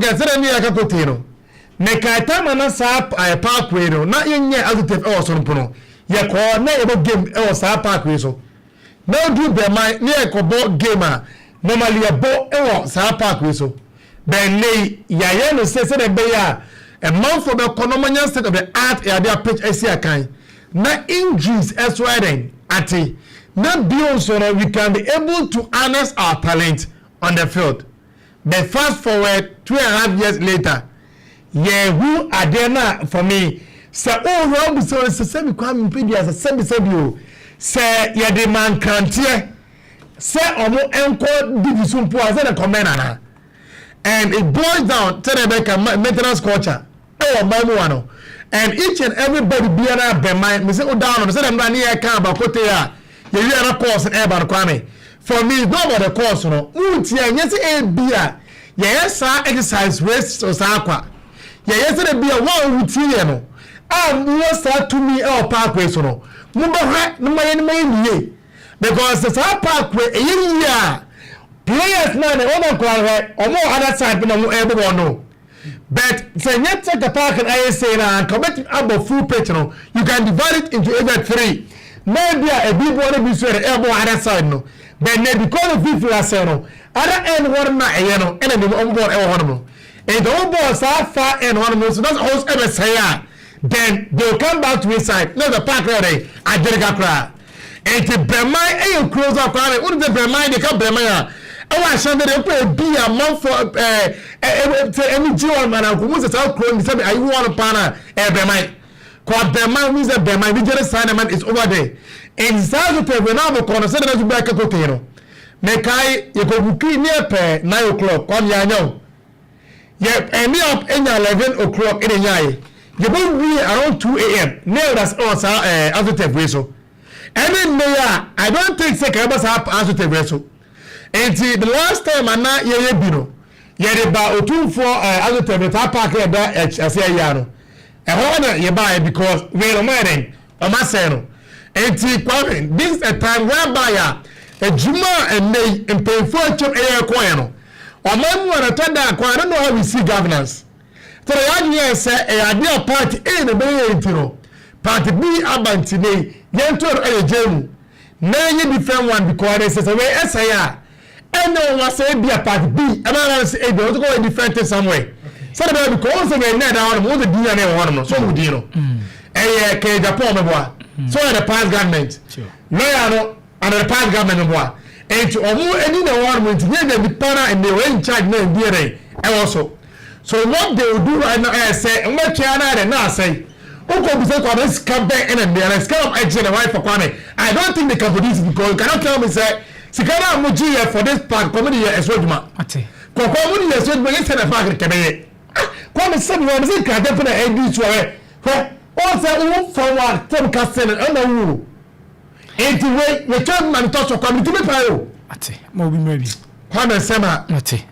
forget sɛ ne yɛka kote no, mekae time na saa parkway no na yɛnyɛ astroturf ɛwɔ so no po no, yɛkɔɔ na yɛbɔ game ɛwɔ saa parkway so. Na odu Bɛman ne yɛkɔbɔ game a, normally yɛbɔ ɛwɔ saa parkway so. Bɛnne yi yɛayɛ no sɛ sɛdeɛ ɛbɛyɛ a ɛmanfoɔ bɛkɔ na ɔmanya state of the art yɛade a pitch asi akan na injuries ɛso ɛdɛn ate na bio nso no, we can be able to harness our talent on the field. But fast forward 2.5 years later, yɛhu adeɛ no. For me, sɛ ɔwura ɔbusa sɛ sɛbi Kwame Mpedi sɛ sɛbi sɛbi o, sɛ yɛde mankranteɛ sɛ ɔmo nkɔ didi so mpo a, sɛ ne kɔmɛ nana, and it boils down sɛ de bɛka maintenance culture ɛwɔ ɔman mu wa no. And each and everybody biara bɛman mɛ sɛ o down no sɛ dɛm ne yɛ ka abakote a yɛwi ana course ɛɛba no. Kwame, for me, it's not about the course no. Ntia nyɛ sɛ ebi a yɛyɛ saa exercise wei saa akwa yɛyɛ sɛ de bi a wɔn a wɔtie yɛ no a wɔwɔ saa tumi ɛwɔ parkway so no, mo bɛhwɛ ne ma yɛ ne ma yɛ nie, because saa parkway ɛyɛ yie a, players naa ne wɔn nkɔla hwɛ wɔn wɔ other side bi na wɔn ɛrebɔ bɔɔl no. But sɛ nyɛ sɛ the park no ayɛ sei na nka wɔbɛtumi abɔ full pitch no, you can divide it into either three na ebi a ebi bɔ ne bi so yɛ ɛbɔ other side no. But na because of fifi asɛ no, other end hɔ no na ɛyɛ no ɛna ne wɔn bɔɔl ɛwɔ hɔ nom nti wɔn bɔɔl saa far end hɔ nom so that's also ɛbɛ sɛɛ a, then they will come back to inside na the park yɛ dɛ agyere kakra. Nti Brɛman ɛyɛ kuro so akora ne wɔn sɛ Brɛman de ka Brɛman a ɛwɔ ahyɛn de ɛkɔ ebi amanfo ɛɛ ɛɛ sɛ ɛni gye wɔn mana nko mu sɛ saa kuro ni sɛ ayi wɔn paa na ɛyɛ Brɛman kɔ. Brɛman mu sɛ Brɛman bi gyere saa na man is over there. Nti saa so pɛpɛ na abɔkɔ no sɛ de na so bɛ kɛkɔ tee no, mɛkae yɛkɔ book ne yɛ pɛ 9 o'clock kɔm yɛ anya o, yɛ ɛni up enya 11 o'clock ɛna nya yɛ yɛbɛ wie around 2 a.m. ne yɛ da ɛwɔ saa astroturf wei so. Ɛne nne yɛ a, I don't think sɛ kɛbɛ saa astroturf wei so. Nti the last time ana yɛyɛ bi no, yɛde ba Otumfoɔ astroturf saa park yɛ da ɛsɛ yɛ ano ɛhɔ na yɛba yɛ, because wei no ɔmo yɛ dɛ ɔmo asɛn no. Nti Kwame, this is a time whereby a adwuma a ɛnɛ yi mpanyinfoɔ atwam ɛyɛ ɛkɔɛ no ɔman mu a natɔ da akɔ. I don't know how we see governance tẹ̀lé yà adwene yɛ sɛ ɛyɛ adeɛ a party A na ɛbɛyɛ yɛ. Nti no party B aba, nti ne yɛn to ɛyɛ gye mu na yɛ different one, because ɛsɛ sɛ wɔyɛ ɛsɛ yɛ a ɛna wɔn asɛ ebi a party B ɛbɛyɛ na sɛ ebi wɔn to kɔ yɛ different thing somewhere sɛde bɛyɛ, because wɔn sɛ wɔyɛ nɛ da hɔ nom, wɔn sɛ din yɛ ne wɔ hɔ nom so wɔn din no ɛyɛ kɛyɛ Japan mɛboa so yɛ the past government lawyer no and the past government mɛboa. Nti ɔmo ani na ɛwɔ hɔ nom, nti nyɛ de nipa na ɛnɛ wɔyɛ in charge na ɛndi yɛ dɛ ɛwɔ so. So what they will do right now ɛyɛ sɛ mbɛtwea na yɛ dɛ na asɛe wokɔ bisa Kwame sika bɛn ɛna mmea na sika na ɛgye na wife for Kwame. I don't think they can produce it, because you cannot tell me sɛ sika na mo gye yɛ for this park kɔmi de yɛ ɛso adwuma kɔkɔɔ mo de yɛ ɛso adwuma yɛ sɛ na park kɛmɛ yɛ. Kwame, sɛbi wɔn sɛ nkrate pɛ na ɛdi so ɛ hwɛ wɔn sɛ wo fam wa tɛm ka sɛ no ɛna wo eti wei yɛtwa ma ne tɔ so. Kwame, tumi pa o. Ate ma obi mmerɛ bi. Kwame, nsɛm a Ate.